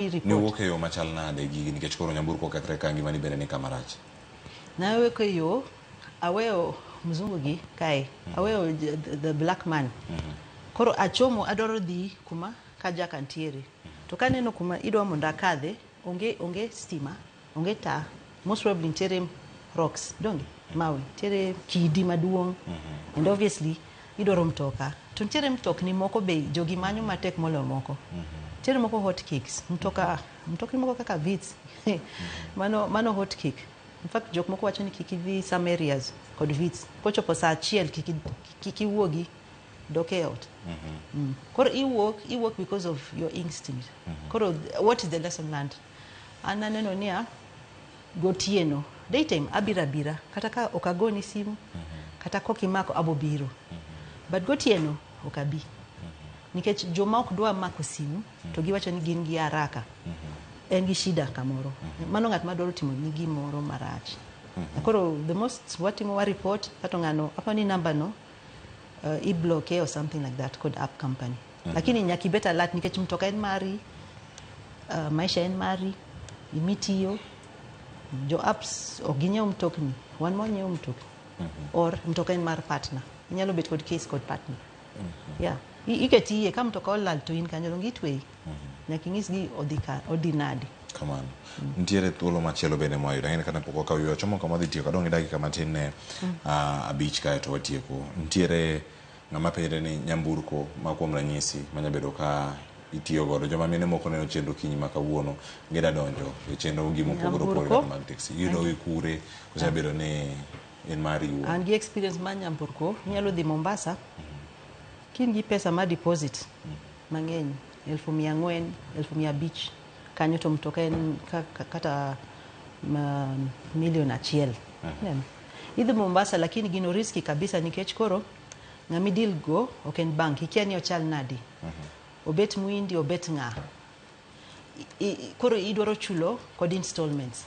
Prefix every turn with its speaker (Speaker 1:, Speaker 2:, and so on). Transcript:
Speaker 1: Report.
Speaker 2: Niwuok e yo machal nade gigi nikech koro nyamburko okethre ka ngimani bende ni kama rach?
Speaker 1: Nawuok e yo, aweyo mzungu gi kae, aweyo the black man. Koro achomo, adwaro dhi kuma Kajaka ntiere. To kaneno kuma idwa mondo akadhe, onge stima, onge taa, most probably nitiere rocks, donge? Mawe, nitiere kidi maduong'. And obviously idwaro mtoka. To nitiere mtokni moko be jogi manyo matek moloyo moko. Nitiere moko hot cakes, mtoka, mtokni moko kaka Vitz. Mano hot cake. In fact, jok moko wacho ni kik idhi some areas kod Vitz. Kochopo saa 1 kik iwuogi, dok e ot. Koro iwuok because of your instinct. Koro what is the lesson learned? An aneno niya, gotieno, daytime abiro abira, kata ka ok agoni simu, kata kok imako abo biro. But gotieno ok abi. Nikech joma ok dwa mako simu, to giwacho ni gin gi haraka. En gi shida kamoro. Mano ng'at madwaro timo ni gimoro marach. Koro the most watimo, wa report, kato ng'ano, apani ni namba no, i-block or something like that kod app company. Lakini nyaka ibet alert nikech mtoka en mari, maisha en mari, imitiyo, jo apps ok ginyiew mtokni, wan mwanyiewo mtokni. Or mtoka en mar partner. Inyalo bet kod case kod partner. Yeah. Iketi iye ka mtoka olal to in kanyo donge itweyi. Nyaka inyisgi odhi nade.
Speaker 2: Kamano. Nitiere thuolo machielo bende mwayudo. Ang'e ni kata pok wakawo yweyo. Wachomo kama wadhi tieko. Adong' gi dakika matin ne 5 kae to watieko. Nitiere ng'ama penjre ni nyamburko ma kuom ranyisi manya bedo ka itiyo godo. Joma mine moko neno chenro kinyi ma kawuono gida donjo e chenro gi mopogore opogore
Speaker 1: Nyamburko?
Speaker 2: kata mag taxi. Iyudo gi kure koso bedo ni en mari iwuon?
Speaker 1: An gi experience mar nyamburko, inyalo dhi Mombasa, ka in gi pesa mar deposit mang'eny, 400,000, 500,000, kanyo to mtoka en kata milion 1. Ineno? Idhi Mombasa lakini gino risky kabisa nikech koro ng'ama deal go ok en bank, ikia ni ochal nadi. Obet mwindi, obet ng'a. Koro idwaro chulo kod installments.